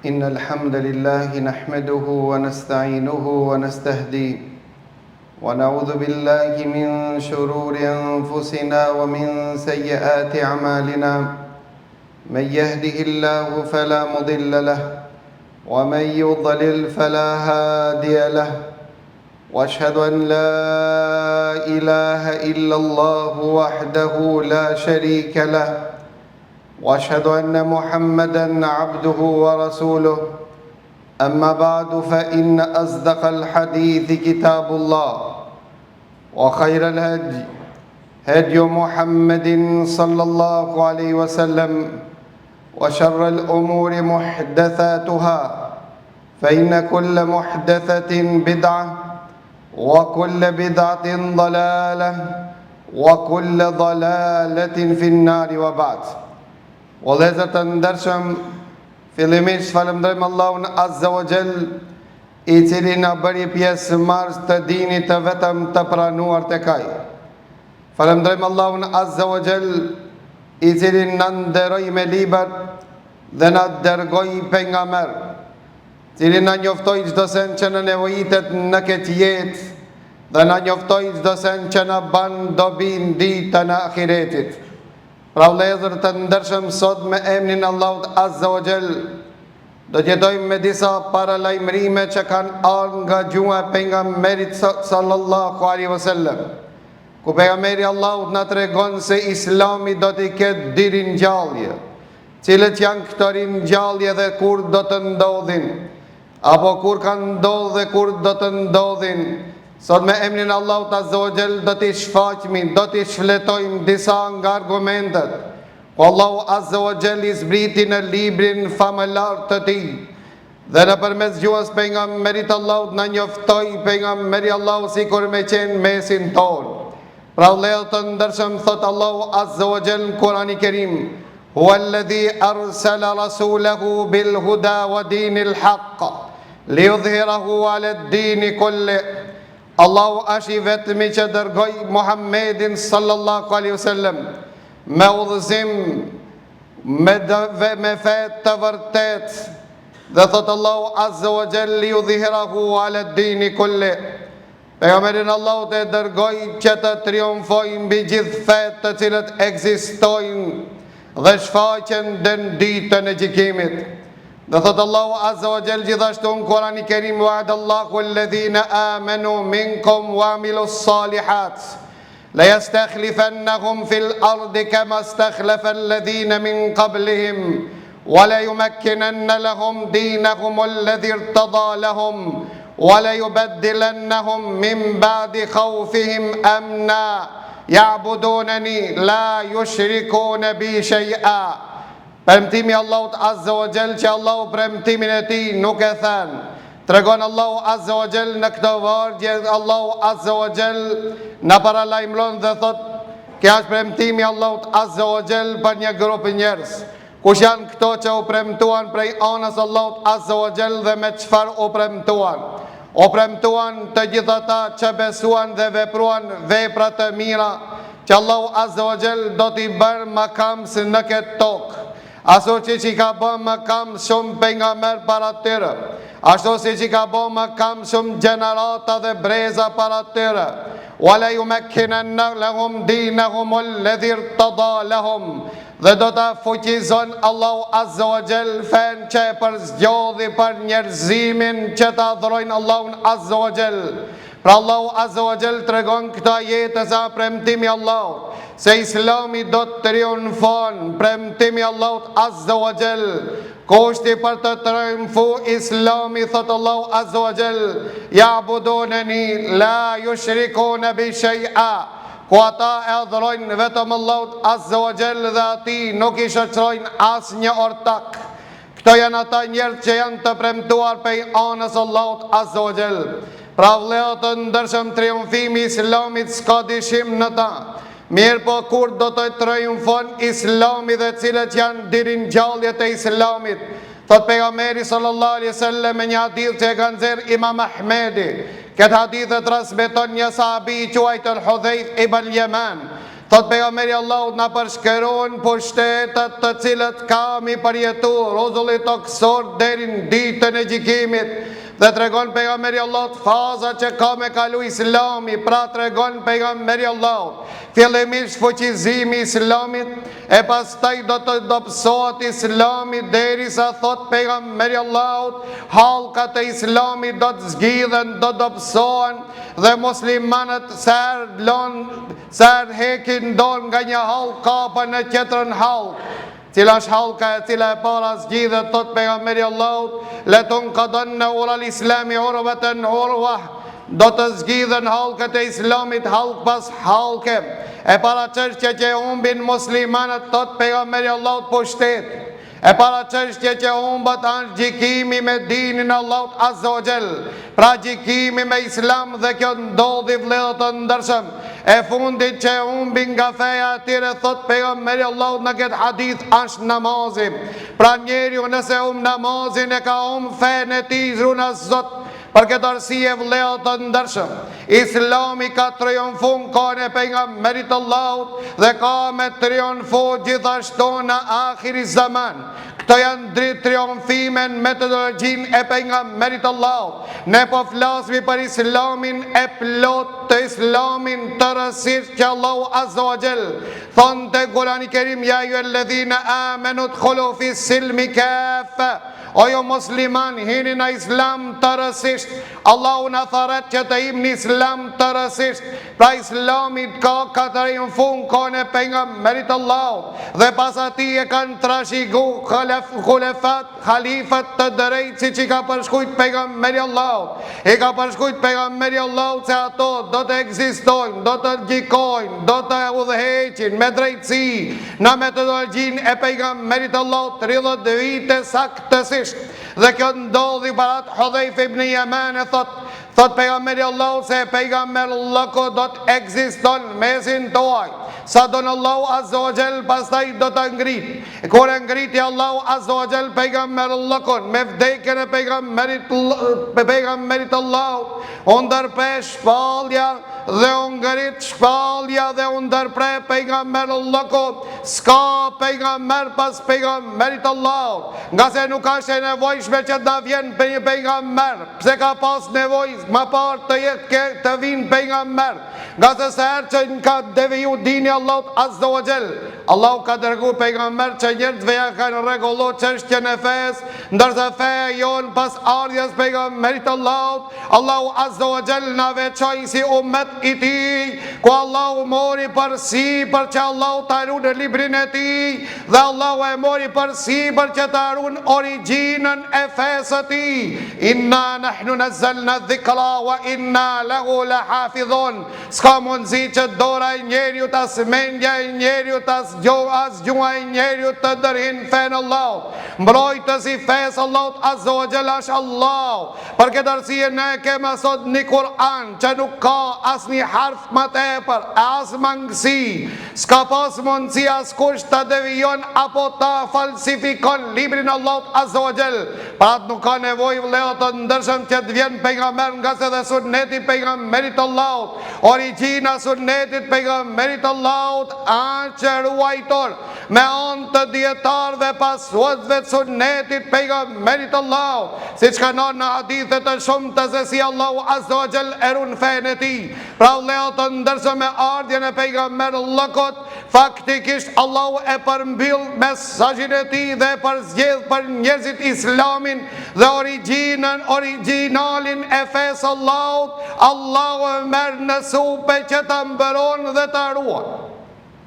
إن الحمد لله نحمده ونستعينه ونستهديه ونعوذ بالله من شرور أنفسنا ومن سيئات أعمالنا من يهده الله فلا مضل له ومن يضلل فلا هادي له واشهد ان لا اله الا الله وحده لا شريك له واشهد ان محمدا عبده ورسوله اما بعد فان اصدق الحديث كتاب الله وخير الهدي هدي محمد صلى الله عليه وسلم وشر الامور محدثاتها فان كل محدثه بدعه وكل بدعه ضلاله وكل ضلاله في النار وبعد Vëllezër të ndershëm, fillimisht falënderojmë Allahun Azza wa Jall, i cili na bëri pjesëmarrës të dinit të vetëm të pranuar tek Ai. Falënderojmë Allahun Azza wa Jall, i cili na nderoi me libër dhe na dërgoi pejgamber, cili na njoftoi çdo send që na nevojitet në këtë jetë dhe na njoftoi çdo send që na ban dobi në ditën e ahiretit. Pra vëllezër të ndershëm sot me emrin e Allahut Azza wa Jall do të jetojmë me disa paralajmërime që kanë ardhur nga gjuha e pejgamberit sallallahu alaihi wasallam. Ku pejgamberi i Allahut na tregon se Islami do t'i ketë dy ringjallje. Cilët janë këto ringjallje dhe kur do të ndodhin? Apo kur kanë ndodhë dhe kur do të ndodhin? Sot me emrin e Allahut Azza wa Jall do t'i shfaqmi, do t'i shfletojmë disa nga argumentet. Ku Allahu Azza wa Jall i zbriti në librin famëlartë të tij. Dhe nëpërmes gjuhës pejgamberit Allahut na njoftoi pejgamberi i Allahut sikur me qenë mesin tonë. Pra vëllezër të ndershëm thot Allahu Azza wa Jall në Kurani Kerim, Huwa alladhi arsala rasulahu bil huda wa dinil haqq li yudhhirahu ala ad-dini kulli. Allahu është i vetmi që dërgoi Muhammedin sallallahu alaihi wasallam me udhëzim me dëve me fe të vërtet dhe thot Allahu Azza wa Jall li yudhhirahu ala ad-dini kulli. Pejgamberin e Allahut e dërgoi që të triumfojë mbi gjithë fetë të cilët ekzistojnë dhe shfaqen deri në ditën e gjykimit. Dhe thot Allahu Azza wa Jall gjithashtu në Kurani Kerim wa'ada Allahu alladhina amanu minkum wa amilu salihat la yastakhlifannahum fil ardi kama istakhlafa alladhina min qablihim wa la yumakkinanna lahum dinahum alladhi irtada lahum wa la yubaddilannahum min ba'di khawfihim amna ya'budunani la yushrikuna bi shay'a Premtimi i Allahut Azza wa Jall që Allahu premtimin e tij nuk e then. Tregon Allahu Azza wa Jall në këto vargje Allahu Azza wa Jall na paralajmëron dhe thot kjo është premtimi i Allahut Azza wa Jall për një grup njerëz. Kush janë këto që u premtuan prej anës Allahut Azza wa Jall dhe me çfarë u premtuan? U premtuan të gjithë ata që besuan dhe vepruan vepra të mira, që Allahu Azza wa Jall do t'i bërë mëkëmbës në këtë tokë, ashtu siç i ka bërë mëkëmbës shumë pejgamber para tyre, ashtu siç i ka bërë mëkëmbës shumë gjenerata dhe breza para tyre. Wa la yumakkinanna lahum dinahum alladhi irtada lahum. Dhe do ta fuqizon Allahu Azza wa Jall fenë që e përzgjodhi për njerëzimin që ta adhurojnë Allahun Azza wa Jall. Pra Allahu Azza wa Jall tregon këto ajete se premtimi i Allahut se Islami do të triumfon, premtimi i Allahut Azza wa Jall. Kushti për të triumfu Islami thot Allahu Azza wa Jall, ya'budunani la yushrikuna bi shay'a. Ku ata e adhurojnë vetëm Allahut Azza wa Jall dhe atij nuk i shoqërojnë asnjë ortak. Këto janë ata njerëz që janë të premtuar prej anës Allahut Azza wa Jall. Pra vëllezër të ndershëm triumfimi i Islamit s'ka dyshim në ta. Mirëpo kur do të triumfon Islami dhe cilët janë dy ringjalljet e Islamit, Thot pejgamberi sallallahu alaihi wasallam në një hadith që e ka nxjerr Imam Ahmedi. Këtë hadith e transmeton një sahabi i quajtur Hudhejf ibn Yaman. Thot pejgamberi i Allahut na përshkruan pushtetet të cilët ka m'i përjetu rruzulli tokësor deri në ditën e gjykimit dhe tregon pejgamberi i Allahut fazat që ka me kalu Islami, pra tregon pejgamberi i Allahut fillimisht fuqizimi i Islamit e pastaj do të dobësohet Islami derisa thot pejgamberi i Allahut hallkat e Islamit do të zgjidhen, do dobësohen dhe muslimanët sa herë lon Sa herë hekin dorë nga një hallkë kapen në tjetrën hallkë. Cila është hallka e cila e para zgjidhet, thotë pejgamberi i Allahut, le tunkadanne ural islami urveten urvah, do të zgjidhen hallkët e islamit hallkë pas hallke. E para çështje që e humbin muslimanët, thotë pejgamberi i Allahut pushtetin. E para çështje që humbet është gjykimi me dinin e Allahut Azza wa Jall, pra gjykimi me Islam dhe kjo ndodhi vëllezër të ndershëm. E fundit që e humbin nga feja e tyre thotë pejgamberi i Allahut në këtë hadith është namazi. Pra njeriu nëse humb namazin e ka humb fenë e tij runa Zot. Për këtë arsye vëllezër të ndershëm, Islami ka triumfu në kohën e pejgamberit të Allahut dhe ka me triumfu gjithashtu në ahiri zaman. Këto janë dri triumfime në metodologjinë e pejgamberit të Allahut. Ne po flasmi për Islamin e plotë, Islamin tërësisht që Allahu Azza wa Jall thotë në Kurani Kerim ja ejjuhelledhine amenu dkhulu fi silmi kafe O ju musliman hini në islam tërësisht Allahu na thërret që të him në islam tërësisht Pra islami ka ka triumfu në kohën e pejgamberit të Allahut Dhe pas atij e kanë trashigu khulefat, halifat të drejtë siç i ka përshkrujt pejgamberi i Allahut I ka përshkrujt pejgamberi i Allahut se ato do të ekzistojnë, do të gjykojnë, do të udhëheqin me drejtësi Në metodologjinë e Pejgamberit të Allahut 30 vite saktësisht. Dhe kjo ndodhi për atë Hudhejfe ibn Jeman e thot, thot Pejgamberi i Allahut se pejgamberllëku do të ekziston mesin tuaj. Sa don Allahu Azza wa Jall pastaj do ta ngrit. E kur e ngriti Allahu Azza wa Jall pejgamberllëkun me vdekjen e pejgamberit pejgamberit të Allahut, u ndërpre shpallja Dhe u ngrit shpallja dhe u ndërpre pejgamberllëku, s'ka pejgamber pas pejgamberit të Allahut, ngase nuk është e nevojshme që të na vjen për një pejgamber, pse ka pas nevojë ma parë të jetë ke të vinë pejgamber, ngase sa herë që ka deviju dini i Allahut azza wa jall, Allahu ka dërgu pejgamber që njerëzve ja kanë rregullu çështjen e fesë, ndërsa feja jonë pas ardhjes pejgamberit të Allahut, Allahu Azza wa Jall na veçoi si umet i tij, ku Allahu mori përsipër që Allahu ta run librin e tij dhe Allahu e mori përsipër që ta run origjinën e fesë së tij. Inna nahnu nazzalna dhikra wa inna lahu lahafidhun. S'ka mundësi që dora e njeriut as mendja e njeriut as gjuha as gjuha e njeriut të ndërhin fenë e Allahut. Mbrojtës i fesë Allahut Azza wa Jall është Allahu. Për këtë arsye ne e kemi sot një Kur'an që nuk ka asnjë harf ma tepër e as mangësi. S'ka pas mundësi askush ta devijon apo ta falsifikon librin e Allahut Azza wa Jall. Për atë nuk ka nevojë vëllezër të ndershëm që të vjen pejgamber ngase dhe sunneti i pejgamberit të Allahut, origjina e sunnetit pejgamberit të Allahut është e ruajtur. Me anë të dijetarëve pasuesve të sunnetit pejgamberit të Allahut, siç kanë ardhur në hadithe të shumta se si Allahu azza wa jall e run fenë e tij. Pra vëllezër të ndershëm me ardhjen e pejgamberllëkut, faktikisht Allahu e përmbyll mesazhin e tij dhe e përzgjedh për njerëzit Islamin dhe origjinën, origjinalin e fesë së Allahut, Allahu e merr në supe që ta mbron dhe ta ruan.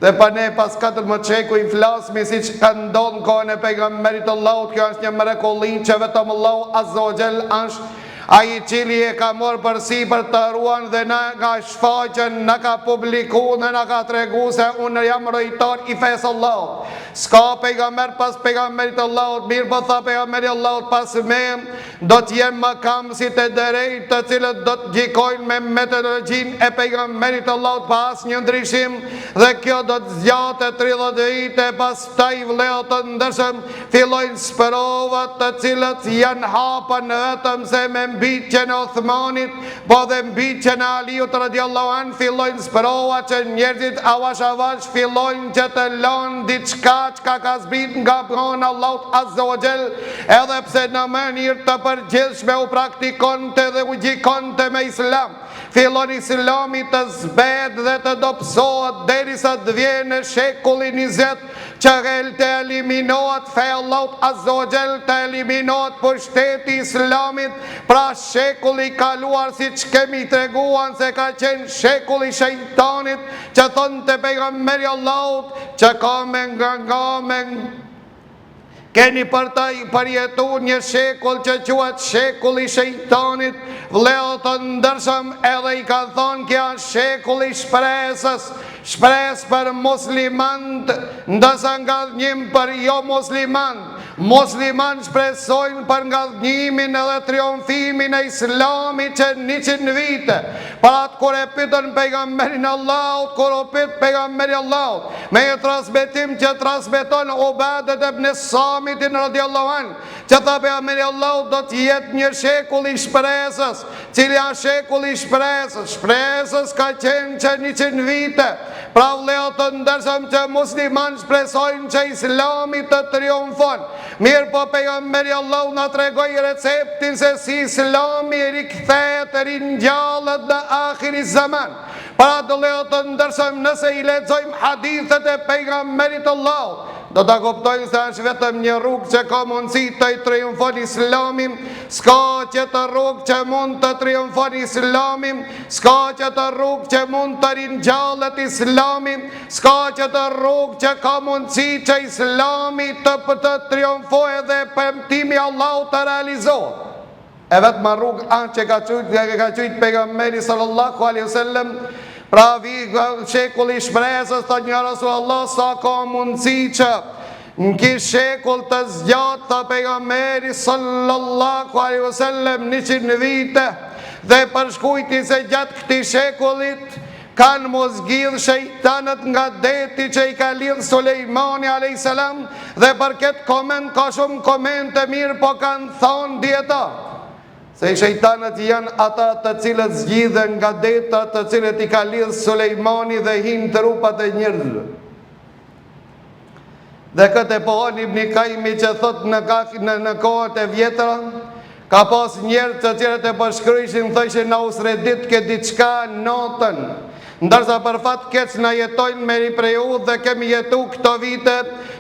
Dhe pa ne pas 14 shekuj flasmi siç ka ndodhë në kohën e pejgamberit të Allahut, kjo është një mrekulli që vetëm Allahu Azza wa Jall është ai i cili e ka marrë përsipër ta ruan dhe na ka shfaqën, na ka publiku dhe na ka tregu se unë jam rojtar i fesë Allahut. S'ka pejgamber pas pejgamberit të Allahut, mirëpo tha pejgamberi i Allahut pas meje, Do të jenë mëkëmbësit e drejtë të cilët do të gjykojnë me metodologjinë e pejgamberit të Allahut pa asnjë ndryshim dhe kjo do të zgjatë 30 vite pastaj vëllezër të ndershëm fillojnë sprovat të cilët janë hapën vetëm se me mbytjen e Othmanit, po dhe mbytjen e Aliut radiallahu anh, fillojnë sprova që njerëzit avash avash fillojnë që të lanë diçka çka ka zbrit nga ana e Allahut azza wa xhel, edhe pse në mënyrë të përgjithshme u praktikonte dhe u gjikonte me islam. Fillon islami të zbehet dhe të dobësohet derisa të vjen në shekullin 20 që gel të eliminohet feja e Allahut azza wa xhel, të eliminohet pushteti i islamit, pra shekulli i kaluar siç kemi treguar se ka qenë shekulli i shejtanit, që thonte pejgamberi i Allahut që ka me nga nga me Keni për të përjetu një shekull që quhet shekulli i shejtanit, vëllezër të ndershëm edhe i kanë thonë ky asht shekulli i shpresës, shpresë për muslimant, ndërsa ngadhnjim për jo muslimant. Muslimant shpresojnë për ngadhnjimin edhe triumfimin e islamit që 100 vite, Për atë kur e pytën pejgamberin e Allahut, kur u pyt pejgamberi i Allahut, me një transmetim që transmeton Ubadet ibn Samitin radiallahu anh, që tha pejgamberi i Allahut do të jetë një shekull i shpresës, cili asht shekulli i shpresës, shpresës ka qenë që 100 vite, pra vëllezër të ndershëm që musliman shpresojnë që islami të triumfon, Mirëpo pejgamberi i Allahut na tregoi receptin se si Islami rikthehet ringjallet në ahiri zaman. Pra vëllezër të ndershëm nëse i lexojmë hadithet e pejgamberit të Allahut, do ta kuptojmë se është vetëm një rrugë që ka mundësi të triumfon Islami, s'ka tjetër rrugë që mund të triumfon Islami, s'ka tjetër rrugë që mund të ringjallet Islami, S'ka tjetër rrugë që ka mundësi që islami të për të triumfojë dhe premtimi i Allahut të realizohet. E vetma rrugë asht që ka qujt, që ka qujt pejgamberi sallallahu alaihi wasallam, pra vi shekulli i shpresës, thonë ja Rasulullah, sa ka mundësi që në ki shekull të zgjat, tha pejgamberi sallallahu alaihi wasallam, 100 vite, dhe përshkrujti se gjatë këtij shekullit, Kanë m'u zgjidh shejtanët nga deti që i ka lidh Sulejmani alejhi selam dhe për këtë koment ka shumë komente mirëpo kanë thonë dijetarët se shejtanët janë ata të cilët zgjidhen nga deta të cilët i ka lidh Sulejmani dhe hinë trupat e njerëzve. Dhe këtë e pohon Ibni Kajimi që thot në, në, në kohët e vjetra, ka pas njerëz të cilët e përshkrujshin, thojshin na u sreditke diçka natën, ndërsa për fat keq na jetojmë me një periudhë dhe kemi jetu këto vite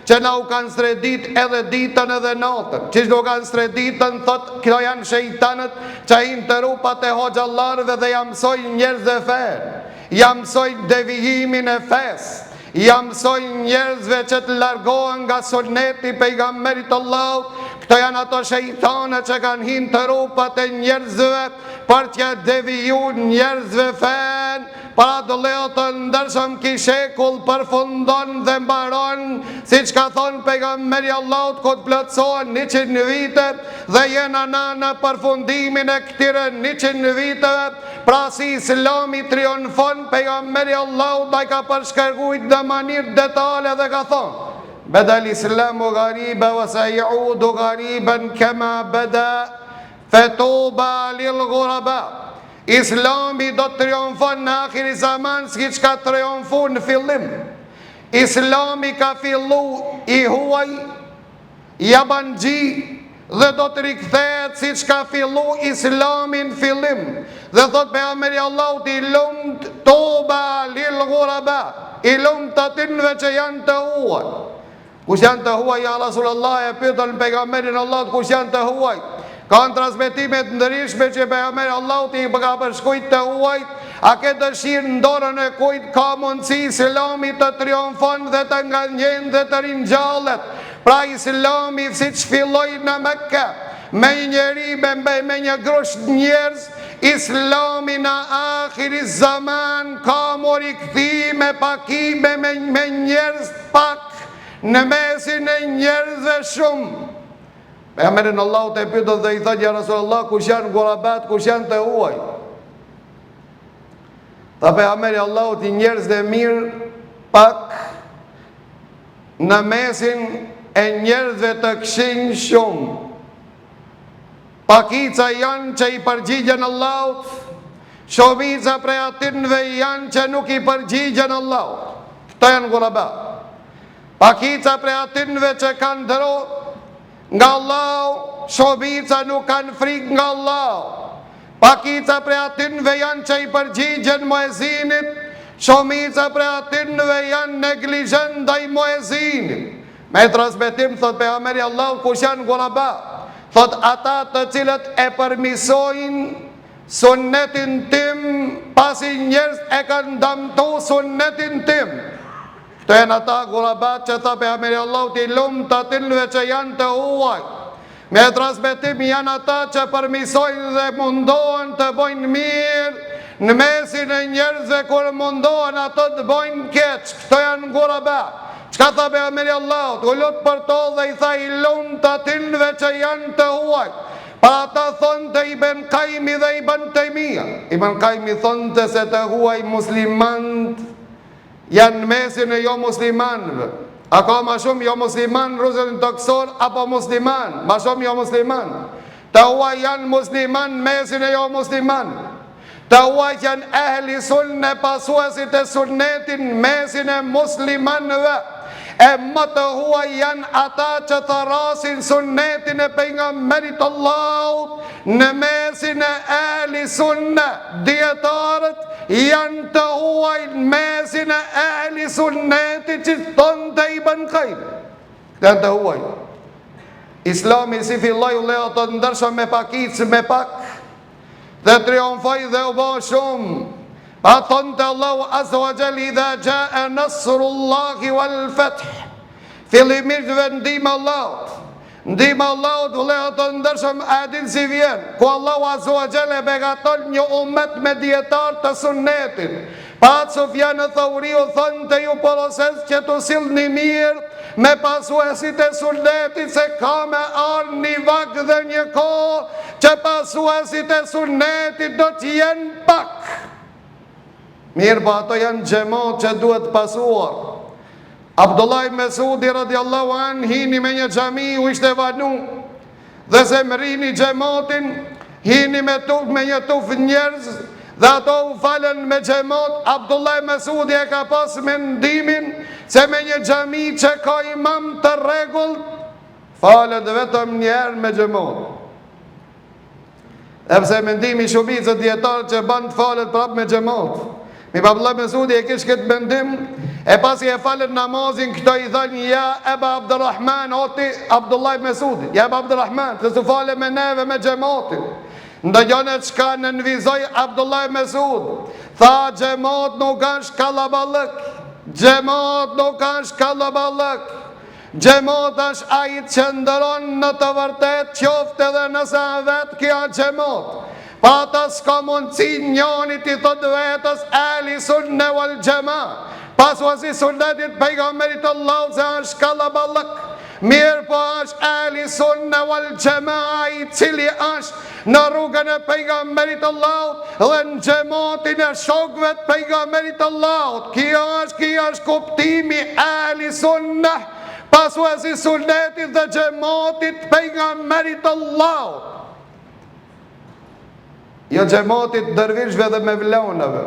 që na u kanë sredit edhe ditën edhe natën. Qysh u kanë sreditën, thot, këto janë shejtanët që hinë te trupat e hoxhallarëve dhe ja mësojnë njerëzve fenë, ja mësojnë devijimin e fesë. Ja mësojnë njerëzve që të largohen nga suneti i pejgamberit të Allahut. Këto janë ato shejtane që kanë hinë te trupat e njerëzve për t'ja deviju njerëzve fenë. Pra vëllezër të ndershëm ky shekull përfundon dhe mbaron, siç ka thonë pejgamberi i Allahut kur të plotësohen 100 vite dhe jena na në përfundimin e këtyre 100 viteve, Pra si islami triumfon pejgamberi i Allahut na i ka përshkrujt në mënyrë detale dhe ka thonë Beda l-islamu gariba wa sejaudu gariben kema beda fetuba lil guraba Islami do të triumfon në akhiri zaman siç ka triumfu në fillim Islami ka fillu i huaj Jabanxhi dhe do të rikthehet siç ka fillu islami në fillim dhe thot pejgamberi i Allahut i lumt tuba lil ghuraba i lumt atynve që janë të huaj kush janë të huaj ja Rasulullah e pyetën pejgamberin e Allahut kush janë të huaj Kanë transmetime të ndryshme që pejgamberi i Allahut i ka përshkrujt të huajt, a ke dëshirë në dorën e kujt ka mundësi islami të triumfon dhe të ngadhnjen dhe të ringjallet. Pra islami siç filloi në Mekke, me një njeri me, me, me një grusht njerëz, islami në akhiri zaman ka m'u rikthi me pakime me, me njerëz pak në mesin e njerëzve shumë. Pejgamberin e Allahut e pyetën dhe i thanë ja Rasulullah kush janë gurabat, kush janë të huaj? Tha pejgamberi i Allahut njerëz të mirë pak në mesin e njerëzve të këqinj shumë. Pakica janë që i përgjigjen Allahut, shumica prej atynve janë që nuk i përgjigjen Allahut. Këto janë guraba. Pakica prej atynve që kanë dro nga Allahu, shumica nuk kanë frikë nga Allahu. Pakica prej atynve janë që i përgjigjen muezinit, shumica prej atynve janë neglizhent ndaj muezinit. Me transmetim thot pejgamberi i Allahut kush janë guraba, thot ata të cilët e përmisojnë sunnetin tim pasi njerëz e kanë damtu sunnetin tim. Këto janë ata guraba që tha pejgamberi i Allahut i lumtë atynve që janë të huaj. Me transmetim janë ata që përmisojnë dhe mundohen të bojnë mirë në mesin e njerëzve kur mundohen ato të bojnë keq. Këto janë guraba. Çka tha pejgamberi i Allahut? U lut për to dhe i tha i lumtë atynve që janë të huaj. Për ata thonte Ibn Kajimi dhe Ibn Tejmija. Ibn Kajimi thonte se të huaj muslimant Janë në mesin e jomuslimanëve. A ka ma shumë jomusliman në rruzullin tokësor apo musliman? Ma shumë jomusliman. Të huaj janë musliman në mesin e jomuslimanëve. Të huaj janë ehli sunne pasuesit e sunnetit në mesin e muslimanëve. E më të huaj janë ata që thërrasin sunnetin e pejgamberit të Allahut në mesin e ehli sunne, dijetarët Janë të huaj në mesin e ehli sunnetit që thonte Ibn Kajim. Janë të huaj. Islami si filloi vëllezër të ndershëm me pakicë me pak dhe triumfoi dhe u bë shumë. Pa thonte Allahu Azza wa Jall idha jaa nasrullahi wal fath. Fillimisht vjen ndihma e Allahut. Ndihma e Allahut vëllezër të ndershëm a e din si vjen, ku Allahu Azza wa Jall e begaton një umet me dijetarë të sunnetit. Pa Sufjan Thauriu thonte ju poroses që t'u sillni mirë me pasuesit e sunnetit se ka me ardh një vakt dhe një kohë që pasuesit e sunnetit do të jenë pak. Mirëpo ato janë xhemat që duhet pasuar. Abdullah ibn Mesudi radiallahu an hini me një xhami u ishte vanu dhe s'e mrrini xhematin hini me tuf me një tuf njerëz dhe ato u falën me xhemat Abdullah ibn Mesudi e ka pas mendimin se me një xhami që ka imam të rregullt falet vetëm një herë me xhemat Edhe pse mendimi i shumicës dijetarët që ban të falet prapë me xhemat. Mirëpo Abdullah Mesudi e kish këtë mendim, e pasi e falën namazin, këto i thanë, ja Eba Abdurrahman, o ti Abdullah Mesudi, ja Eba Abdurrahman, pse s'u fale me neve me xhematin. Ndëgjone çka nënvizoi Abdullah Mesud, tha xhemat nuk është kallaballëk, xhemat nuk është kallaballëk, Xhemat është ai që qëndron në të vërtetë qoftë edhe nëse a vetë ky a xhemat. Pa ata s'ka mundësi njani t'i thotë vetes ehli sunne wal xhema. Pasues i sunnetit pejgamberit të Allahut se është kallaballëk. Mirëpo është ehli sunne wal xhema i cili është në rrugën e pejgamberit të Allahut dhe në xhematin e shokëve të pejgamberit të Allahut. Kjo është, kjo është kuptimi ehli sunne, pasues i sunnetit dhe xhematit të pejgamberit të Allahut. Jo xhematit dervishve dhe mevlanave.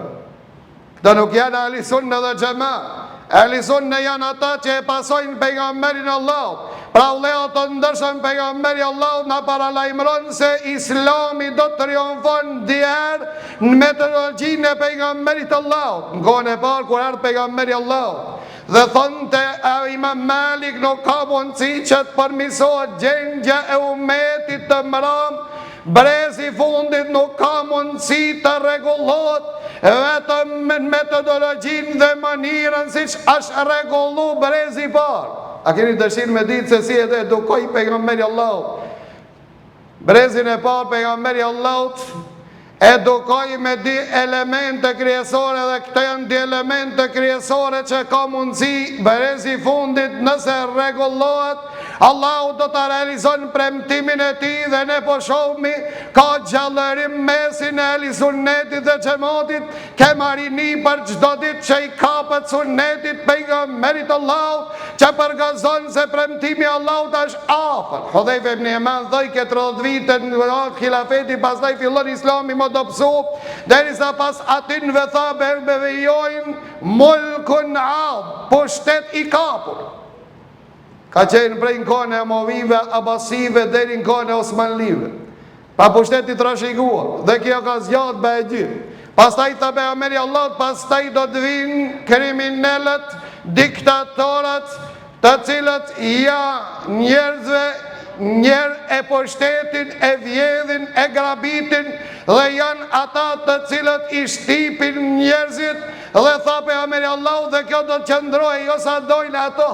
Këto nuk janë ehli sunne dhe xhema. Ehli sunne janë ata që e pasojnë pejgamberin e Allahut. Pra vëllezër të ndershëm pejgamberi i Allahut na paralajmëron se Islami do të triumfon dy herë në metodologjinë e pejgamberit të Allahut. Në kohën e parë kur erdhi pejgamberi i Allahut dhe thonte Imam Malik nuk ka mundësi që të përmisohet gjendja e umetit të mramë Brezi i fundit nuk ka mundësi të rregullohet vetëm me metodologjinë dhe mënyrën siç është rregullu brezi i parë. A keni dëshirë me ditë se si e edukoi pejgamberi i Allahut? Brezin e parë pejgamberi i Allahut edukoi me dy elemente kryesore dhe këto janë dy elemente kryesore që ka mundësi brezi i fundit nëse rregullohet. Allahu do ta realizon premtimin e tij dhe ne po shohmi ka gjallërim mesin e ehli sunnetit dhe xhematit, kema rini për çdo ditë që i kapet sunnetit pejgamberit të Allahut, që përgëzon se premtimi i Allahut është afër. Hudhejfe ibn Jeman thojke 30 vite në hilafeti, pastaj fillon islami m'u dobësu, derisa pas atynve tha be vijojnë mulkun ad, pushtet i kapur. Ka qenë prej në kohën e Emovive, Abasive, deri në kohën e Osmanlive. Pra pushtet i trashëguar, dhe kjo ka zgjatë be e gjithë. Pastaj tha pejgamberi i Allahut, pastaj do të vinë kriminelët, diktatorët, të cilët ja njerëzve njerë e pushtetin, e vjedhin, e grabitin, dhe janë ata të cilët i shtypin njerëzit, Dhe tha pejgamberi i Allahut dhe kjo do të qëndrojë jo sa dojnë ato,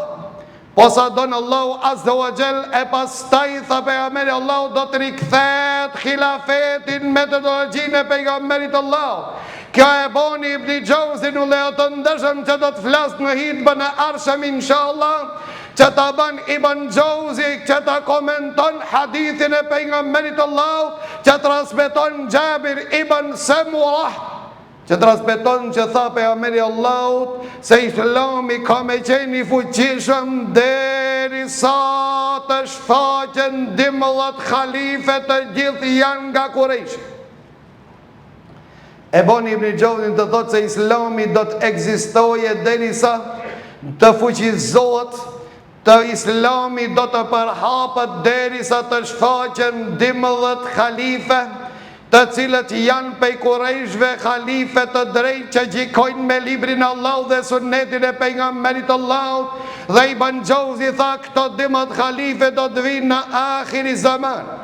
po sa don Allahu azza wa jall e pastaj tha pejgamberi i Allahut do të rikthehet hilafeti në metodologjinë e pejgamberit të Allahut. Kjo e boni Ibni Xhauzin vëllezër të ndershëm që do të flas në hitbën e ardhshme inshallah që ta ban Ibn Xhauzi që ta komenton hadithin e pejgamberit të Allahut që transmeton Xhabir ibn Samurah Që transmeton që tha pejgamberi i Allahut se Islami ka me qenë i fuqishëm derisa të shfaqen 12 halife të gjithë janë nga Kurejshi. E boni Ibn Xhauzin të thotë se Islami do të ekzistoje derisa të fuqizohet Të Islami do të përhapet derisa të shfaqen 12 halife, të cilët janë pej kurejshve halife të drejtë që gjykojnë me librin e Allahut dhe sunnetin e pejgamberit të Allahut, dhe Ibn Xhauzi tha këto 12 halife do të vinë në ahiri zaman.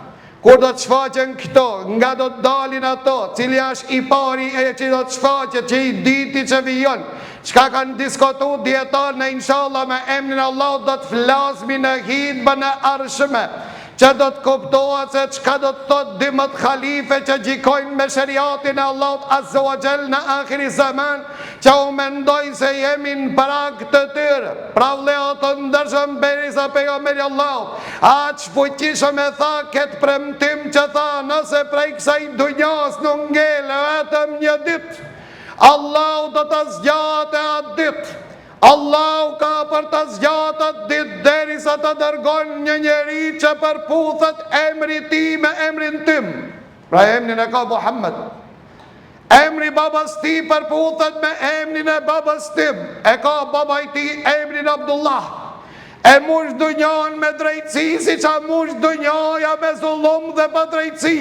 Kur do të shfaqen këto, nga do të dalin ato, cili është i pari e që do të shfaqet, që i dyti që vijon, çka kanë diskutu dijetarët ne inshallah me emnin e Allahut do të flasmi në hitbën e ardhshme, që do të kuptohet se çka do të thotë dymdhet halife që gjykojnë me sheriatin e Allahut azza wa xhel në ahiri zaman, që unë mendoj se jemi në prag të tyre. Pra vëllezër të ndershëm derisa pejgamberi i Allahut, aq fuqishëm e tha këtë premtim që tha nëse prej kësaj dunjas nuk ngel vetëm një ditë, Allahu do ta zgjatë atë ditë. Allahu ka për ta zgjatë atë ditë derisa ta dërgon një njeri që përputhet emri i tij me emrin tim. Pra emrin e ka Muhammed. Emri i babës tij përputhet me emrin e babës tim. E ka baba i tij emrin Abdullah. E mush dunjan me drejtësi, siç a mush dunjaja me zullum dhe padrejtësi.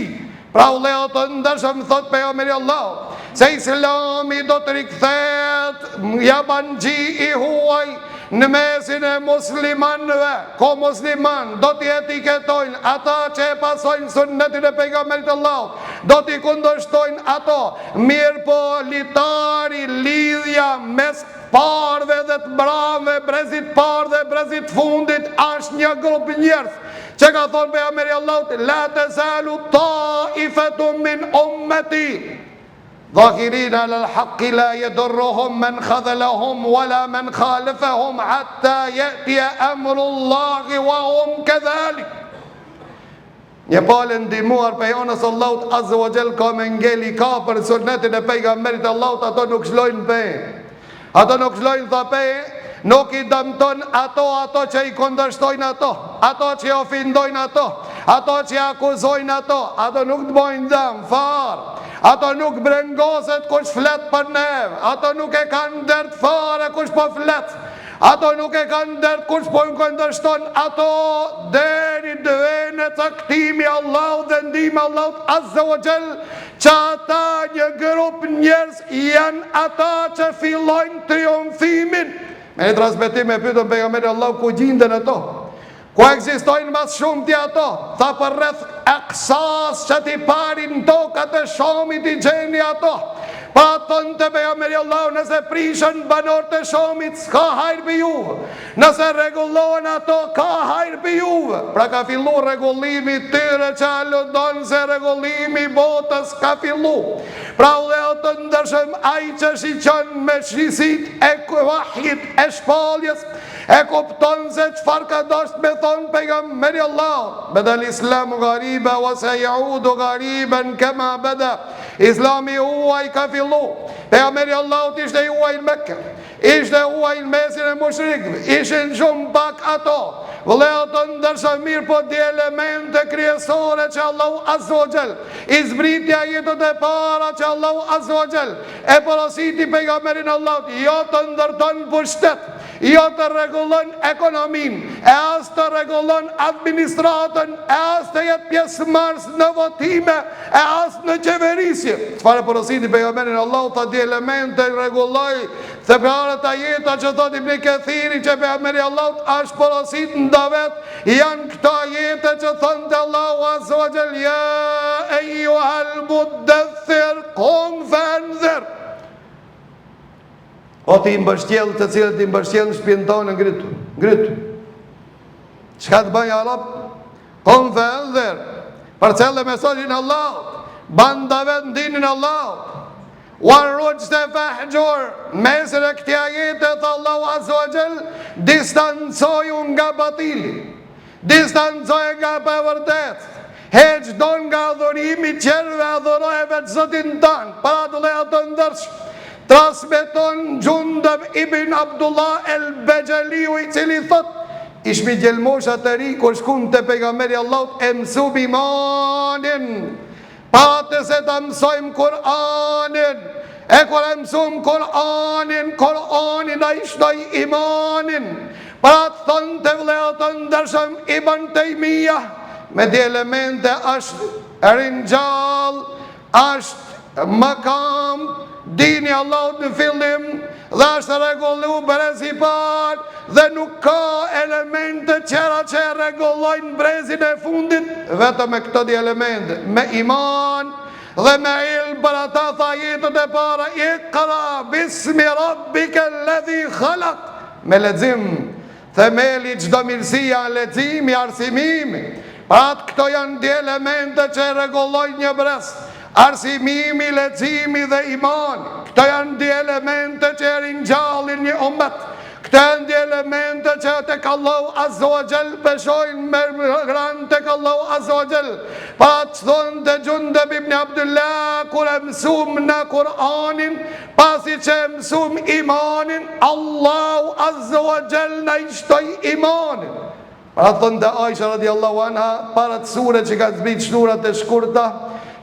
Pra vëllezër të ndershëm thot pejgamberi i Allahut, se islami do të rikthehet jabanxhi i huaj në mesin e muslimanëve, ko musliman do t'i etiketojnë ata që e pasojnë sunnetin e pejgamberit të Allahut, do t'i kundërshtojnë ato, mirëpo litari lidhja mes parëve dhe të mramve, brezit parë dhe brezit fundit, është një grup njerëz, që ka thonë pejgamberi i Allahut, la tezalu taifetun min ummeti, Dhahirina alel hakki la jedurruhum men khadhelahum wala men khalefahum hatta je'tije emrullahi wa hum kedhalik. Një palë e ndihmuar prej anës Allahut azza wa jall ka me ngel i kapur sunnetin e pejgamberit Allahut ato nuk lshojnë pe. Ato nuk lshojnë tha pe, nuk i dëmton ato ato që i kundërshtojnë ato, ato që i ofendojnë ato, ato që i akuzojnë ato, ato nuk të bojnë dëm, farë, ato nuk brengoset kush flet për neve, ato nuk e kanë dert fare kush po flet, ato nuk e kanë dert kush po i kundërshton ato, deri të vjen caktimi i Allahut dhe ndihma e Allahut azza wa jall, që ata një grup njerëz Janë ata që fillojnë triumfimin. Me një transmetim e pyetën pejgamberin e Allahut ku gjinden ato. Ku ekzistojnë ma së shumti ato? Tha përreth Aksas që t'i pari në tokat e Shamit i gjeni ato. Pa thonte pejgamberi i Allahut nëse prishen banorët e Shamit s'ka hajr për juve. Nëse rregullohen ato ka hajr për juve. Pra ka fillu rregullimi i tyre që aludon se rregullimi i botës ka fillu. Pra vëllezër të ndershëm ai që shiqon me sytë e vahjit e shpalljes. E kupton se çfarë ka dasht me thonë pejgamberi i Allahut. Bedel islamu gariba wa sejaudu gariben kema beda. Islami i huaj ka fillu. Pejgamberi i Allahut ishte i huaj në Mekë. Ishte huaj në mesin e mushrikëve, ishin shumë pak ato. Vëllezër të ndershëm mirëpo dy elemente kryesore që Allahu Azza wa Jall i zbriti ajetet e para që Allahu Azza wa Jall e porositi pejgamberin e Allahut jo të ndërton pushtet, jo të rregullon ekonominë, e as të rregullon administratën, e as të jetë pjesëmarrës në votime, e as në qeverisje. Çfarë e porositi pejgamberin e Allahut tha dy elemente rregulloi të parët ajeta që thot Ibn Kethiri që pejgamberi i Allahut është porosit në davet janë këto ajete që thonte Allahu azza wa jall ja ejuhal muddethir kum fe endhir o ti i mbështjell të cilët i mbështjell në shpinë tonë ngritu ngritu çka të bëj ja Rab Kum fe endhir, përcelle mesazhin e Allahut, ban davet në dinin e Allahut. Wa rruxhze fehxhur, mesin e këtij ajeti, tha Allahu azza wa xhel, distancoju nga batili, distancoju nga e pavërteta, heq dorë nga adhurimi i tjerëve, adhuroje veç Zotin tanë, pra vëllezër të ndershëm, transmeton Xhundeb ibn Abdullah el Bexheliu i cili thot, Ishmi djelmosha të ri kur shkum te pejgamberi i Allahut e mësum imanin para se ta mësojmë Kur'anin e kur e mësum Kur'anin Kur'ani na i shtoi imanin pra thonte vëllezër të ndershëm Ibn Tejmija me dy elemente është ringjall Ashtë mëkamb dini i Allahut në fillim dhe është rregullu brezi i parë dhe nuk ka elemente tjera që e rregullojnë brezin e fundit vetëm me këto dy elemente me iman dhe me ilm për ata tha ajetet e para ikra bismi rabbike ledhi khalak me lexim Themeli i çdo mirësie janë leximi, arsimimi. Pra këto janë dy elemente që e rregullojnë një brez. Arsimimi, leximi dhe imani. Këto janë dy elemente që e ringjallin një umet. Këto janë dy elemente që tek Allahu Azza wa Jall peshojnë me rëndë tek Allahu Azza wa Jall. Pra thonte Xhundeb ibn Abdullah kur e mësum na Kur'anin, Pasi që e mësum imanin, Allahu Azza wa Jall na i shtoi imanin. Pra thonte Aisha radiallahu anha, para atë sure që ka zbrit surat e shkurta,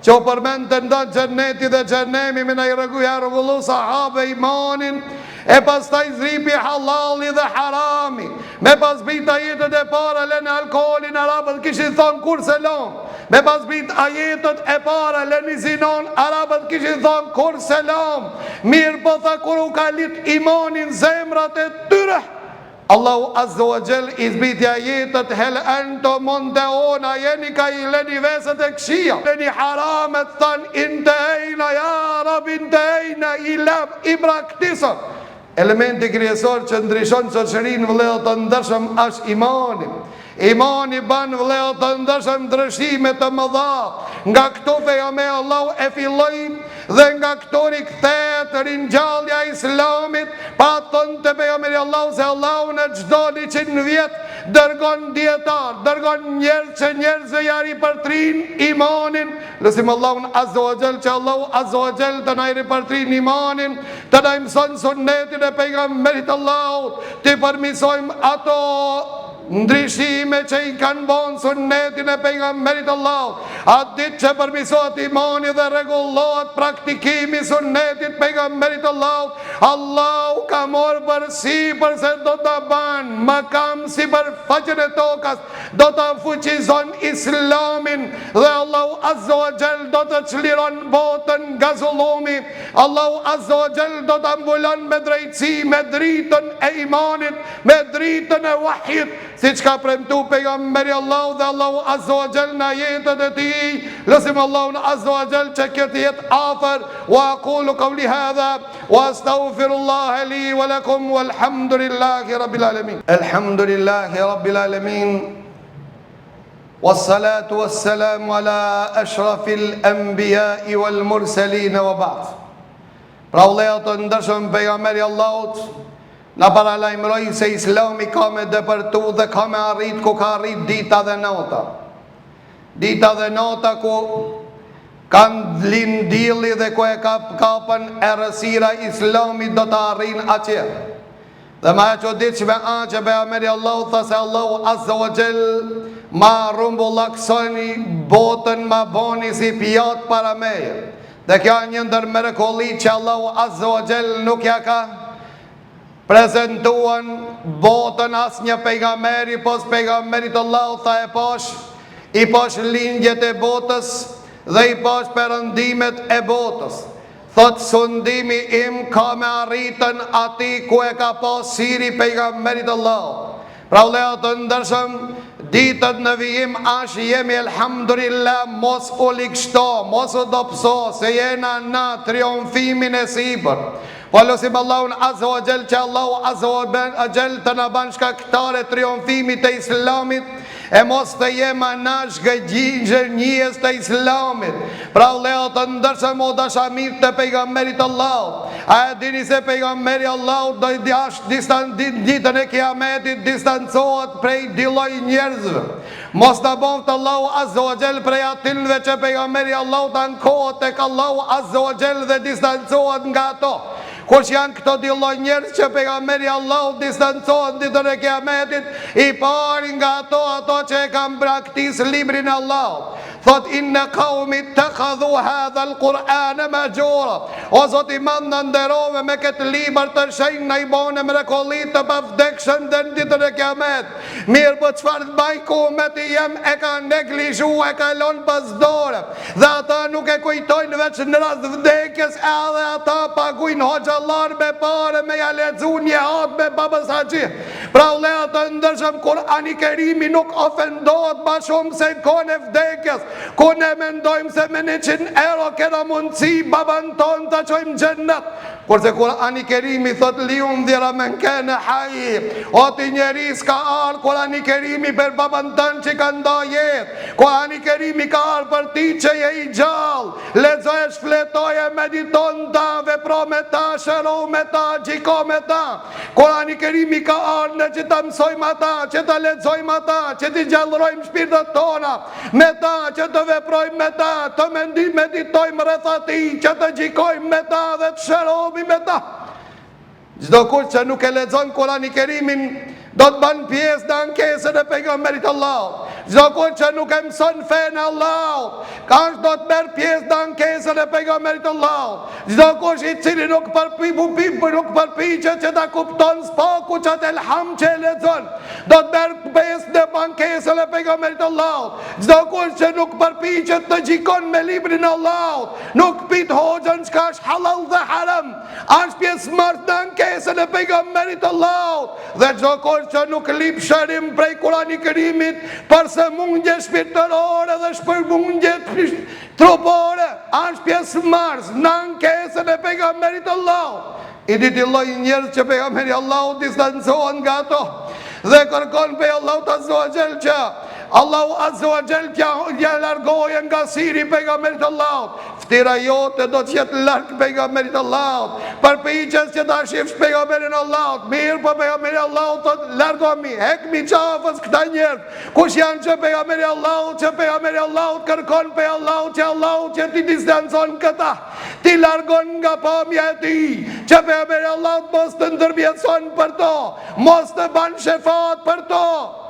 që u përmendte nda xhenneti dhe xhehennemi me na i rregu ja rregullu sahabe imanin, e pastaj zbripi halali dhe harami, me pas zbrit ajetet e para lene alkoholin arabët kishin thonë kurrë s'e lomë, Me pas zbrit ajetet e para leni zinon arabët kishin thonë kurrë s'e lamë mirëpo tha kur u kalit imani n'zemrat e tyre Allahu Azza wa Jall i zbriti ajetet hel entum muntehun a jeni ka i leni veset e këqija leni haramet thanë intehejna ja Rab intehejna i lam i braktisëm Elementi kryesor që ndryshon shoqërinë vëllezër të ndershëm është imani. Imani ban vëllezër të ndershëm ndryshime të mëdha. Nga këtu pejgamberi i Allahut e filloi dhe nga këtu rikthehet ringjallja e Islamit, pra thonte pejgamberi i Allahut se Allahu në çdo 100 vjet dërgon dijetar, dërgon njerëz që njerëzve ja ripërtrin imanin Lusim Allahun Azza wa Jall që Allahu Azza wa Jall të na i ripërtrin imanin, të na i mëson sunnetin e pejgamberit Allahut, t'i përmisojmë ato ndryshime që i kanë bon sunnetin e pejgamberit Allahut. Atë ditë që përmisohet imani dhe rregullohet praktikimi i sunnetit pejgamberit Allahut, Allahu ka marrë përsipër se do ta ban mëkam sipër faqen e tokës, do ta fuqizon Islamin dhe Allahu Azza wa Jall do të çliron botën nga zullumi. Allahu Azza wa Jall do ta mbulon me drejtësi, me dritën e imanit, me dritën e wahjit, siç ka premtu pejgamberi i Allahut dhe Allahu Azza wa Jall në ajetet e tij. Lusim Allahun Azza wa Jall që kjo të jetë afër. Wa aqulu qawli hadha wa astaghfirullaha li wa lakum walhamdulillahi rabbil alamin. Elhamdulillahi rabbil alamin. Wassalatu wassalamu ala ashrafil anbiya'i wal mursalin wa ba'd. Pra vëllezër të ndershëm pejgamberi i Allahut. Na paralajmëroi se Islami ka me depërtu dhe ka me arrit ku ka arrit dita dhe nata. Dita dhe nata ku kanë lind dielli dhe ku e ka kapën errësira Islami do të arrin atje. Dhe ma e çuditshme a që pejgamberi i Allahut tha se Allahu Azza wa Jell ma rrumbullaksoni botën ma boni si pjatë para meje. Dhe kjo një ndër mrekullitë që Allahu Azza wa Jell nuk ja ka prezentuan botën asnjë pejgamberi pos pejgamberit të Allahut tha e pash i pash lindjet e botës dhe i pash perëndimet e botës. Thot sundimi im ka me arritën aty ku e ka pa syri pejgamberit të Allahut. Pra vëllezër të ndershëm, ditët në vijim ash jemi elhamdulillah mos u ligshto, mos u dobëso, se jena në triumfimin e sipër. Po lusim Allahun Azza wa Jall që Allahu Azza wa Jall të na ban shkaktarë triumfimit të Islamit e mos të jema na zhgënjyes të Islamit. Pra vëllezër të ndershëm o dashamirë të pejgamberit të Allahut. A e dini se pejgamberi i Allahut do i ashtë distan ditën e Kiametit distancohet prej dy lloj njerëzve. Mos na boftë Allahu Azza wa Jall prej atynve që pejgamberi i Allahut ankohet tek Allahu Azza wa Jall dhe distancohet nga ato. Kush janë këto dy lloj njerëz që pejgamberi i Allahut distancohet ditën e Kiametit, i pari nga ato ato që e kanë braktis librin e Allahut. Thot inne kaumi ittakhadhu hadha al-Qur'ana mahjura. O Zot i madh na nderove me këtë libër të shenjtë na i bone mrekulli të pavdekshëm deri në ditën e Kiamet. Mirëpo çfarë të baj ku umeti jem e ka neglizhu e ka lon pas dore dhe ata nuk e kujtojnë veç në rast vdekjes edhe ata pagujnë hoxhallar me pare me ja lexu një hatme babës haxhi. Pra vëllezër të ndershëm Kurani Kerimi nuk ofendohet ma shumë se në kohën e vdekjes ku ne mendojmë se me 100 euro kena mundësi baban tonë ta çojmë n'xhennet Kurse Kurani Kerimi thot li jundhira men kane hajja O ti njeri s'ka ardhë Kurani Kerimi për baban tënd që ka nda jetë Kurani Kerimi ka ardhë për ti që je i gjallë Lexoje shfletoje medito n'ta vepro me ta shëro me ta gjyko me ta Kurani Kerimi ka ardhë ne që ta mësojmë ata që ta lexojmë ata që t'i gjallërojmë shpirtët tona Me ta që të veprojmë me ta, të mendim meditojmë rreth atij, që të gjykojmë me ta dhe të shërohemi me ta. Çdokush që nuk e lexon Kurani Kerimin, do të bën pjesë në ankesën e pejgamberit të Allahut. Çdokush që nuk e mëson fenë e Allahut, ka është do të merr pjesë në ankesën e pejgamberit të Allahut. Çdokush i cili nuk përpi, nuk përpiqet që ta kupton s'paku qat elham që e lexon, do të merr pjesë në ankesën e pejgamberit të Allahut. Çdokush që nuk përpiqet të gjykon me librin e Allahut, nuk pyet hoxhën çka është halal dhe haram, është pjesëmarrës në ankesën e pejgamberit të Allahut. Dhe çdokush që nuk lyp shërim prej Kurani Kerimit për sëmundje shpirtërore dhe sëmundje trupore, është pjesëmarrës në ankesën e pejgamberit të Allahut. I dyti lloj njerëz që pejgamberi i Allahut distancohet nga ato dhe kërkon prej Allahut Azza wa Jall që Allahu Azza wa Jall t'ja ja largojë nga syri i pejgamberit të Allahut. Ftyra jote do të jetë larg pejgamberit të Allahut. Përpiqesh që ta shifsh pejgamberin e Allahut. Mirëpo pejgamberi i Allahut thotë largomi, hekmi qafës këta njerëz. Kush janë që pejgamberi i Allahut, që pejgamberi i Allahut kërkon prej Allahut që Allahu që t'i distancon këta. T'i largon nga pamja e tij, që pejgamberi i Allahut mos të ndërmjetëson për to, mos të ban shefat për to.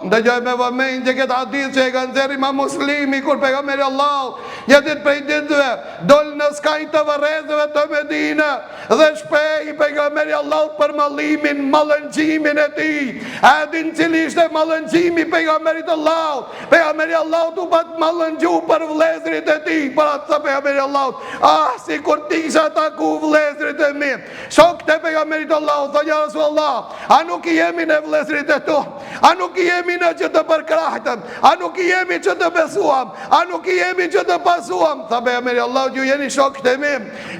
Ndëgjoje me vëmendje këtë hadith që e ka nxjerrë Imam Muslimi kur pejgamberi i Allahut një ditë prej ditëve dol në skaj të varrezave të Medine dhe shprehi pejgamberi i Allahut për mallimin, mallëngjimin e tij. A e din cili ishte mallëngjimi i pejgamberit të Allahut? Pejgamberi i Allahut u pat mallëngju për vëllezërit e tij, për atë tha pejgamberi i Allahut, ah, sikur t'i kisha taku vëllezërit e mi. Shokët e pejgamberit të Allahut, thonë ja Resulullah, a nuk i jemi ne vëllezërit e tu? A nuk i jemi ne që të përkrahtëm? A nuk i jemi që të besuam? A nuk i jemi që të pasuam? Tha pejgamberi i Allahut, ju jeni shokët e mi.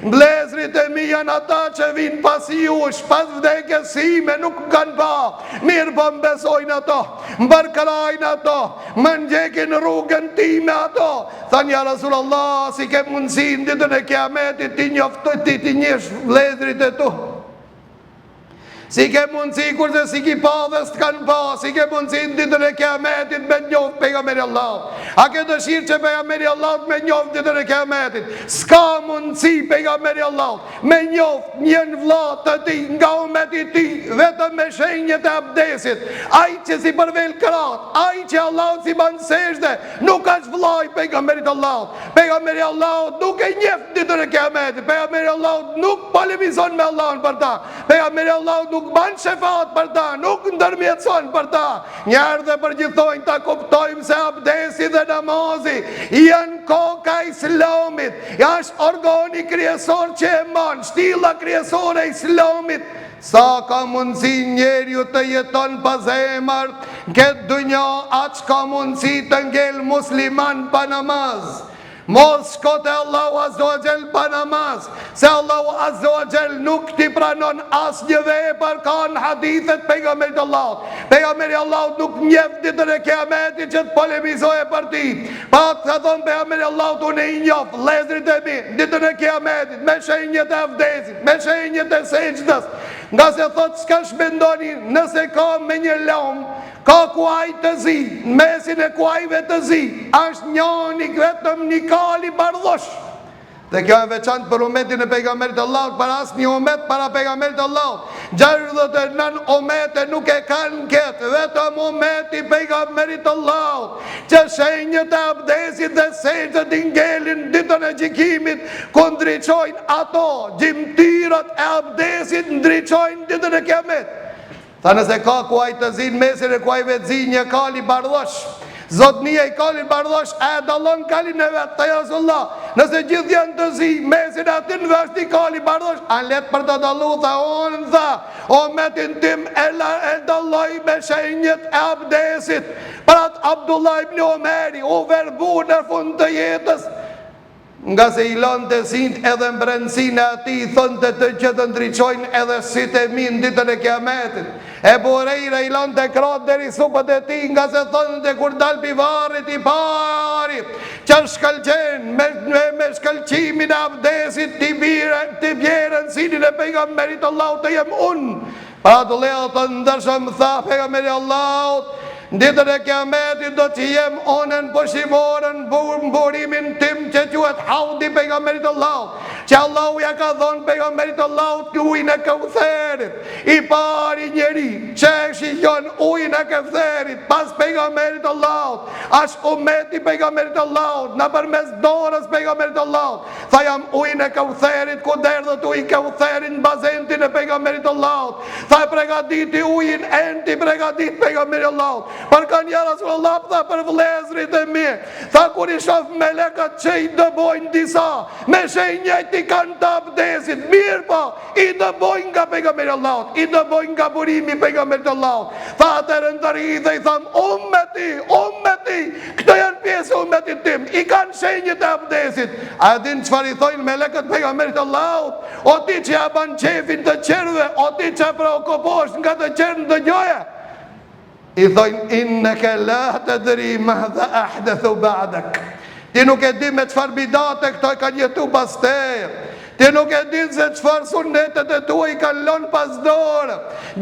Vëllezërit e mi janë ata që vijnë pas jush, pas vdekjes sime, nuk më kanë pa. Mirëpo më besojnë ato. Më përkrahin ato, më ndjekin rrugën time ato. Thanë ja Rasulullah, si ke mundësi në ditën e Kiametit t'i njoftoj ti t'i njihsh vëllezërit e tu. Si ke mundësi kurse s'i ki pa dhe s'të kanë pa, si ke mundësi në ditën e kiametit me njoftë pejgamberi i Allahut. A ke dëshirë që pejgamberi i Allahut me njoftë ditën e kiametit? S'ka mundësi pejgamberi i Allahut me njoftë një vlla të tij nga umeti i tij vetëm me shenjët e abdesit. Ai që s'i përvel krahët, ai që Allahut s'i ban sexhde, nuk është vlla i pejgamberit të Allahut. Pejgamberi i Allahut nuk e njeh ditën e kiametit. Pejgamberi i Allahut nuk polemizon me Allahun për ta. Pejgamberi i Allahut nuk ban shefat për ta, nuk ndërmjetëson për ta. Njëherë dhe përgjithmonë ta kuptojmë se abdesi dhe namazi janë koka e Islamit, është organi kryesor që e man, shtilla kryesore e Islamit. Sa ka mundësi njeriu të jeton pa zemër, në këtë dynja aq ka mundësi të ngel musliman pa namaz. Mos shko te Allahu Azza wa Jall pa namaz, se Allahu Azza wa Jall nuk t'i pranon asnjë vepër ka në hadithet pejgamberit të Allahut. Pejgamberi i Allahut nuk njeh ditën e Kiametit që të polemizojë për ti. Pa ka thonë pejgamberi i Allahut unë i njoh vëllezërit e mi ditën e Kiametit me shenjat e avdesit, me shenjat e sexhdes. Ngase thotë çka mendoni nëse ka me një lom Ka kuaj të zi, në mesin e kuajve të zi, është njani vetëm një kali bardhosh. Dhe kjo e veçantë për umetin e pejgamberit të Allahut, për asnjë umet para pejgamberit të Allahut. 69 umete nuk e kanë këtë, vetëm umeti i pejgamberit të Allahut, që shenjët e abdesit dhe sexhdes i ngelin ditën e gjykimit, ku ndriçojnë ato, gjymtyrët e abdesit ndriçojnë ditën e kiametit. Tha nëse ka kuaj të zi në mesin e kuajve të zi një kali bardhosh. Zotnia i kalit bardhosh a e dallon kalin e vet, tha ja Resulullah. Nëse gjithë janë të zi, mesin e atynve është një kali bardhosh, a lehtë për ta dallu, tha unë, tha, umetin tim e, la, e dalloj me shenjët e abdesit. Për atë Abdullah ibn Omeri u verbu në fund të jetës, Ngase i lante sytë edhe në brendësinë e atij thonte të që të ndriçojnë edhe sytë e mi në ditën e Kiametit. Ebu Hurejra i lante krahët deri supet e tij ngase thonte kur dal pi varrit i pari që shkëlqen me, me, me shkëlqimin e abdesit t'i bire t'i bjerë në synin e pejgamberit të Allahut të jem unë. Pra vëllezër të ndershëm tha pejgamberi i Allahut, në ditën e kiametit do të jem unë në pushimoren në burimin tim që quhet haudi i pejgamberit të Allahut, që Allahu ja ka dhonë pejgamberit të Allahut ujin e Keutherit, i pari njeri që e shijon ujin e Keutherit pas pejgamberit të Allahut, ashtë umeti i pejgamberit të Allahut, nëpërmes dorës pejgamberit të Allahut, Tha jam ujin e Keutherit, ku derdhet uji i Keutherit në bazentin e pejgamberit të Allahut. Tha e pregaditi ujin, enti pregadit pejgamberi i Allahut. Për kanë ja Rasulullah, tha për vëllezërit e mi. Tha kur i shof melekët që i dëbojnë disa, me shenjat i kanë të abdesit, mirëpo, i dëbojnë nga pejgamberi i Allahut, i dëbojnë nga burimi i pejgamberit të Allahut. Tha atëherë ndërhi dhe i tham, ummeti, ummeti, Këto janë pjesë e umetit tim, i kanë shenjët e abdesit. A e din çfarë i thojnë melekët pejgamberit të Allahut? O ti që ja ban qefin të qerëve, o ti që preokupohesh nga të qerët dëgjoje. I thojnë inneke la tedri madha ahdethu ba'dak. Ti nuk e di me çfarë bidate këto e kanë jetu pas teje. Ti nuk e din se çfarë sunnetet e tua i kanë lënë pas dore.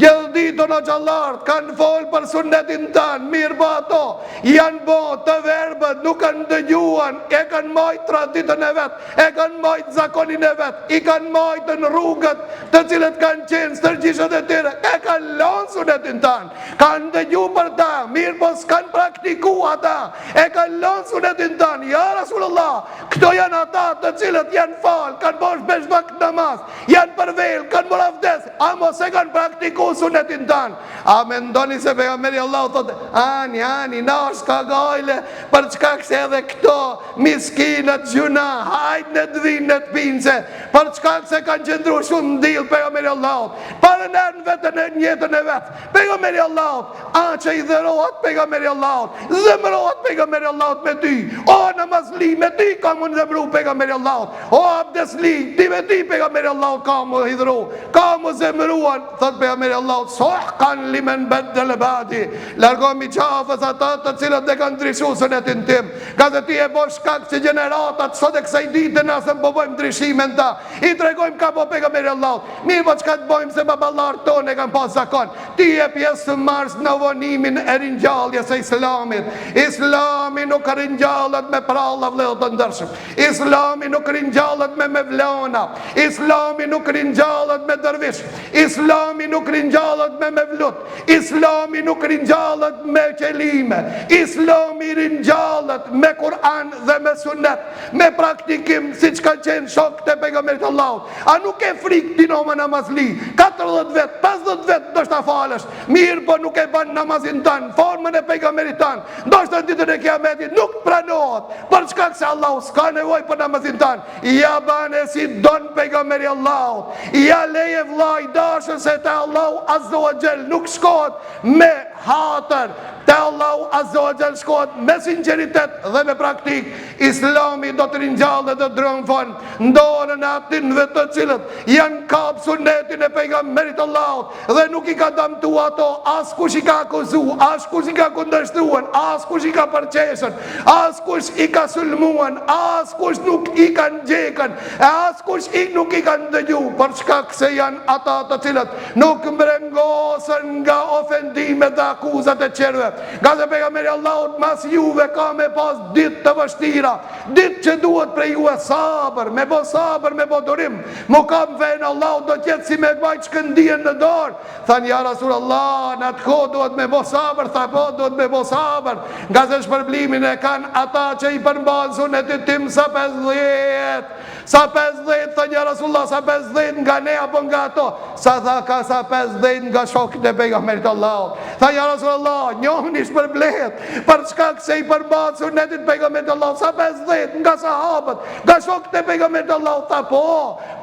Gjithë ditën hoxhallarët kanë fol për sunnetin tan, mirëpo ato janë bo të verbët, nuk kanë dëgjuan, e kanë majt traditën e vet, e kanë majt zakonin e vet, i kanë majt në rrugët të cilët kanë qenë stërgjyshët e tyre, e kanë lënë sunnetin tan. Kanë dëgju për ta, mirëpo s'kanë praktiku ata, e kanë lënë sunnetin tan. Ja Rasulullah, Këto janë ata të cilët janë falë, kanë bo pesë vakt namaz, janë përvel, kanë marrë avdes, amo s'e kanë praktiku sunetin tanë. A mendoni se pejgamberi i Allahut thotë, ani, ani, na s'ka gajle, për shkak se edhe këto miskinët gjynah, hajt ne të vinë, ne të pinë se, për shkak se kanë qëndru shumë në dill pejgamberi i Allahut, parën herë në vetën e jetën e vet, pejgamberi i Allahut, A që hidhërohet pejgamberi i Allahut, zemërohet pejgamberi i Allahut me ty. O namazli me ty ka m'u zemru pejgamberi i Allahut. O abdesli, ti me ti pejgamberi Allahut ka m'u hidhru, ka m'u zemëruan, thot pejgamberi Allahut, suhkan limen beddele badi, largomi qafës ata të cilët e kanë ndryshu sunetin tim, ngase ti e bo shkak që gjeneratat sot e kësaj dite nëse po bojmë ndryshime në ta, i tregojmë ka bo pejgamberi Allahut, mirëpo çka të bojmë se baballarët tonë e kanë pas zakon, Ti je pjesëmarrës në vonimin e ringjalljes së Islamit. Islami nuk ringjallet me pralla vëllezër të ndershëm. Islami nuk ringjallet me mevlana. Islami nuk ringjallet me dervish. Islami nuk ringjallet me mevlut. Islami nuk ringjallet me qelime. Islami ringjallet me Kur'an dhe me Sunet, me praktikim siç kanë qenë shokët e pejgamberit të Allahut. A nuk ke frikë ti no me namazli? 40 vjet, 50 vjet ndoshta falesh, mirëpo nuk e ban namazin tan, formën e pejgamberit tan. Ndoshta në ditën e Kiametit nuk pranohet, për shkak se Allahu s'ka nevojë për namazin tan. Ja bane si don pejgamberi i Allahut. Ja leje vlla i dashur se te Allahu azza wa xhel nuk shkohet me hatër. Te Allahu azza wa xhel shkohet me sinqeritet dhe me praktikë. Islami do të ringjallet dhe triumfon në dorën e atynve të cilët janë kap sunetin e pejgamberit të Allahut dhe nuk i ka damtu ato, askush i ka akuzu, askush i ka kundërshtuan, askush i ka përqeshën, askush i ka sulmuan, askush nuk i ka ndjekën, e askush i nuk i ka ndëgju, për shkak se janë ata të cilët nuk brengosen nga ofendimet dhe akuzat e tjerëve. Ngase pejgamberi i Allahut mas juve ka me pas ditë të vështira, ditë që duhet prej juve sabër, me bo sabër, me bo durim, m'u kap n'fenë e Allahut do t'jetë si me bajt shkëndijën në dorë. Thanë ja Rasul Allah, në atë kohë duhet me bo sabër, tha po duhet me bo sabër, ngase shpërblimin e kanë ata që i përmbahen sunetit tim sa 50. Sa 50, thanë ja Rasulullah, sa 50 nga ne apo nga ato? Sa tha ka sa 50 nga shokët e pejgamberit të Allahut. Tha ja Rasulullah, njoni shpërblehet, për shkak se i përmbahet sunetit pejgamberit të Allahut, sa 50 nga sahabët, nga shokët e pejgamberit të Allahut, tha po,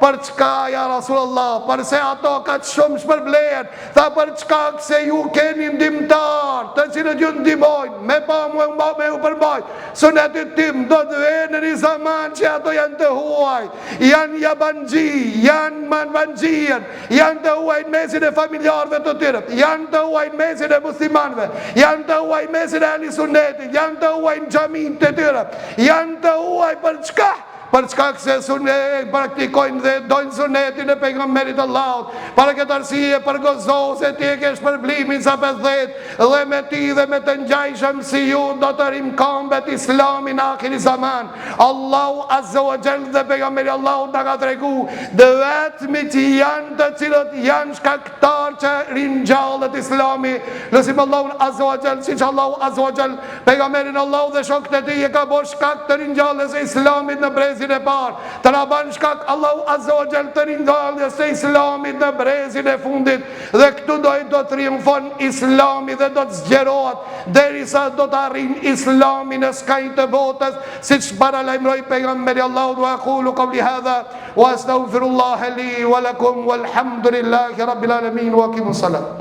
për çka ja Rasulullah, përse ato kaq shumë shpërblehen, tha për shkak se ju keni ndihmëtar, të cilët ju ndihmojnë, me pa mu e me u përmbajt, Sunetit tim do të vjen në një zaman që ato janë të huaj, janë jabanxhi, janë manvanxhien, janë të huaj në mesin e familjarëve të tyre, janë të huaj në mesin e muslimanëve, janë të huaj në mesin e ehli sunetit, janë të huaj në xhaminë të tyre, janë të huaj për çka? Për shkak se sunet praktikojnë dhe dojnë sunetin e pejgamberit të Allahut. Për këtë arsye përgëzohu se ti e ke shpërblimin sa 50 dhe me ti dhe me të ngjajshëm si ju do të rimkambet Islami në akhiri zaman. Allahu azza wa jall dhe pejgamberi i Allahut na ka tregu të vetmit janë të cilët janë shkaktar që ringjallet Islami. Lusim Allahun azza wa jall siç Allahu azza wa jall Pejgamberin e Allahut dhe shokët e tij e ka bo shkak të ringjalljes së Islamit në brezin e parë. Të na ban shkak Allahu Azza wa Jall të ringjalljes së Islamit në brezin e fundit dhe këtu do do të triumfon Islami dhe do të zgjerohet derisa do të arrin Islami në skaj të botës, siç paralajmëroi pejgamberi i Allahut wa aqulu qawli hadha wa astaghfirullaha li wa lakum walhamdulillahi rabbil alamin wa aqimus salat.